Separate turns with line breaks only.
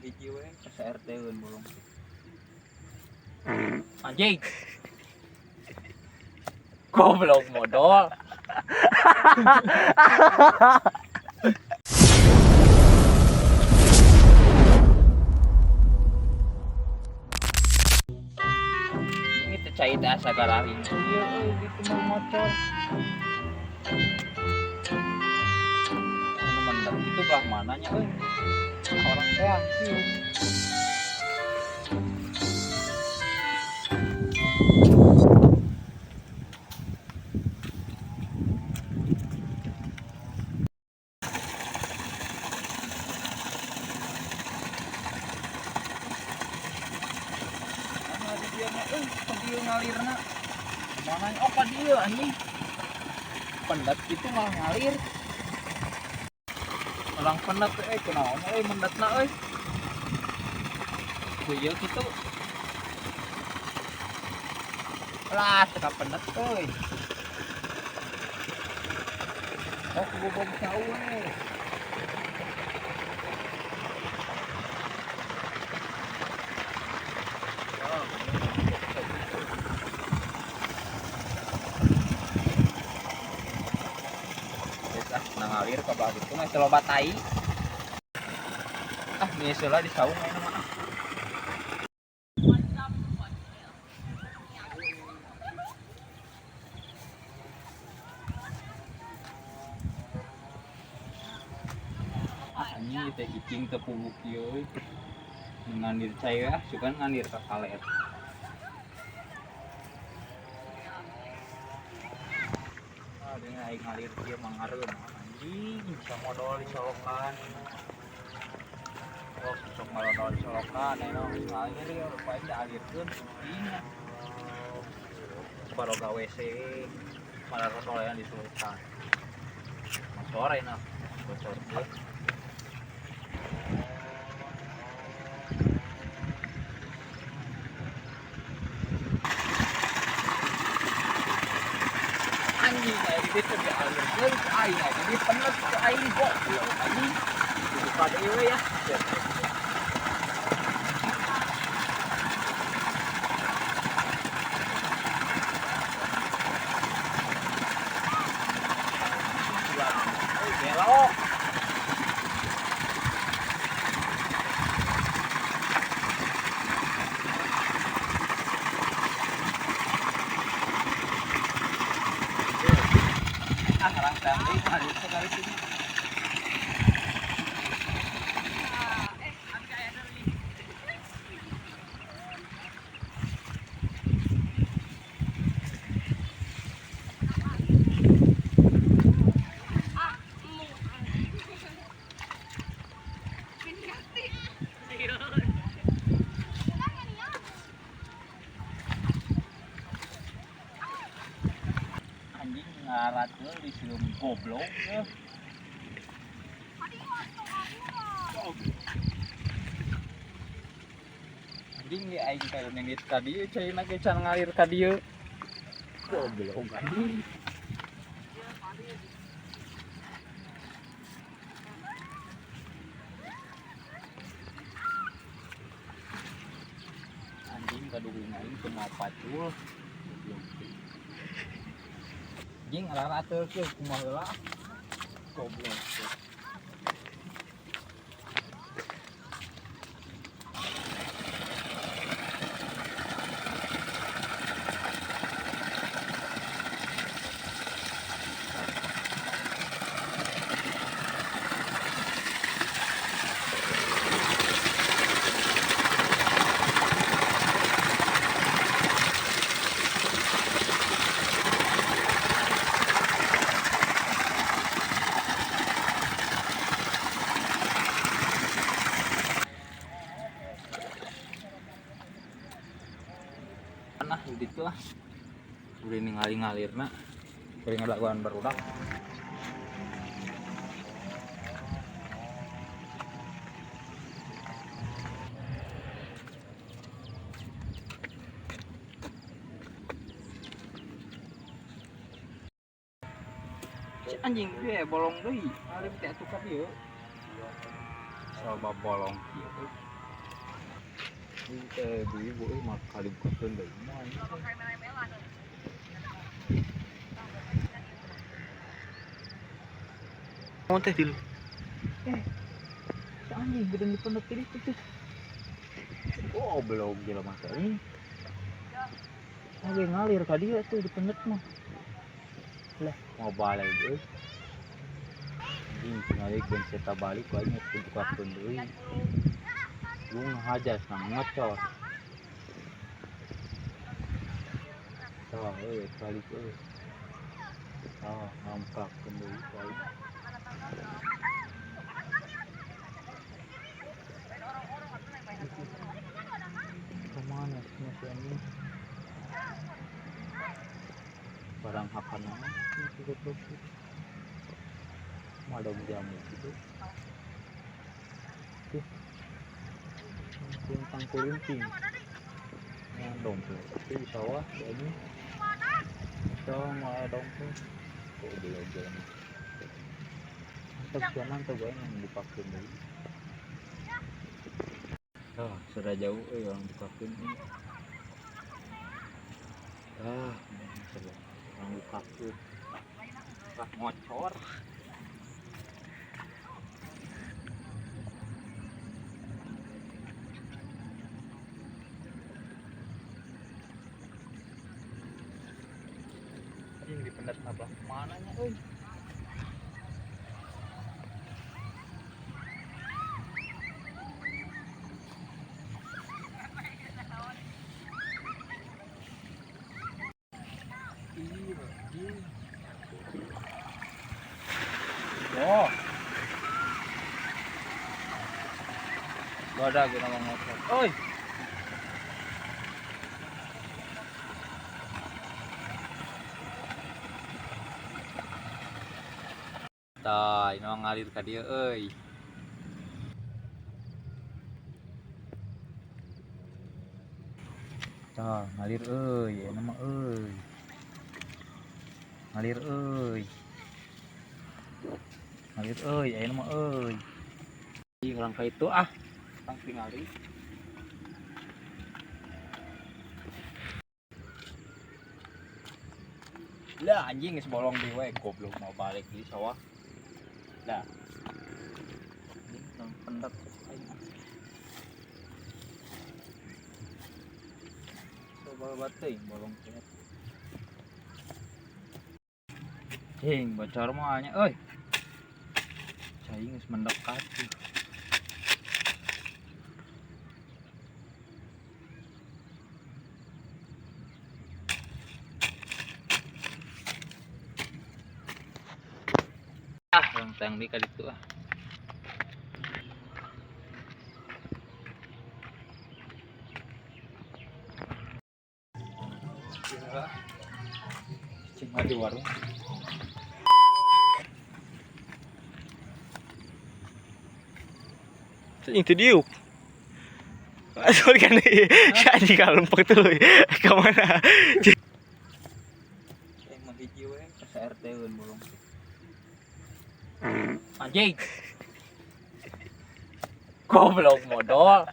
Hiji we SRT-eun bolong. Anjing. Goblok modal. Ini teh cai teh asa gararing. Ieu euy gitu mah mocor. Anu mendak itu belah mananya euy? Orang teh kieu. Mana di dieu mah euy, ka dieu ngalirna. Mana oh ka dieu anjing. Pendat itu malah ngalir. Orang pendat euy kunaon euy mendatna euy. Ieu kitu. Lah teu pendat euy. Oh gobog cau we. Ah, ngalir ka belah ditu mah teu loba tai. Ah, geus heula di saung ayeuna mah. Ah, anjing teh cicing teu puguh kieu euy. Ngandir cai ah, sugan ngandir ka kaler. Ah, deui aing ngalir kieu mah ngareun anjing, bisa modal di solokan. Oh, sok modal di solokan ayeuna geus ngalir ya, lupa aing dialirkeun anjing. Baroga WC malah rosolean di solokan. Sore nah, bocor kieu. Anjing kayak gitu dialirkeun ke aing, jadi penet ke aing goblok anjing. Buka deui we ya. Belok. Ah, rangsang deui mah sekali sini. Anjing ngaratkeun di sieu goblok euy. Anjing di aing teh nindit ka dieu caina ge can ngalir ka dieu. Goblok anjing. Anjing kaduhung aing teu mau pacul. Goblok. Anjing ngarateul kieu kumaha heula. Goblok. Nah, gitu lah. Udah ningali ngalirna, bari ngadaguan barudak. Si anjing ge bolong deui, alim teh atuh ka dieu. Coba bolong kieu. Ibu-ibu mah kali bukakeun deui mah anjing.
Naon teh dil?
Si anjing gede di pendet itu tuh. Goblok jelema teh anjing. Lagi ngalir ka dieu tuh di pendet mah. Lah, mau balik euy. Anjing tingalikeun seta balik ku aing geus dibukakeun deui. Lu ngahajas nang ngocor. Tah euy balik euy. Tah ngamplakeun deui ku aing. Kemana sih si anjing? Barang hakan si goblok sih. Madog jamu gitu. Tuh. Kuntang kulinting. Nah, dompet. Tapi di sawah si anjing. Sawah malah dompet. Goblok jamu. Mantap siapa mantap gue yang bukakeun deui. Ah, sudah jauh euy orang bukakeun ini. Ah, sudah orang bukakeun. Lah ngocor. Anjing dipendet nabrak kemana nya euy? Oh. Badak guna ngocor. Oi. Tah, ini mah ngalir ka dieu euy. Tah, ngalir euy, ieu mah euy. Ngalir euy. Ngalir euy, ayeuna mah euy. Ih, urang ka itu ah. Tang tingali. Lah anjing geus bolong deui we goblok mau balik di sawah. Lah. Anjing nang pendet aing. Coba teuing bolong teh. Cing bocor mah nya euy. Cai geus mendekat tuh. Ah, orang tang di kali itu ah. Cing mah di warung.
Itu diuk. Sorry kan si anjing kalempek tuh lu. Ke mana?
Cing mah hiji we ka RT-eun bolong. Anjing. Goblok modal.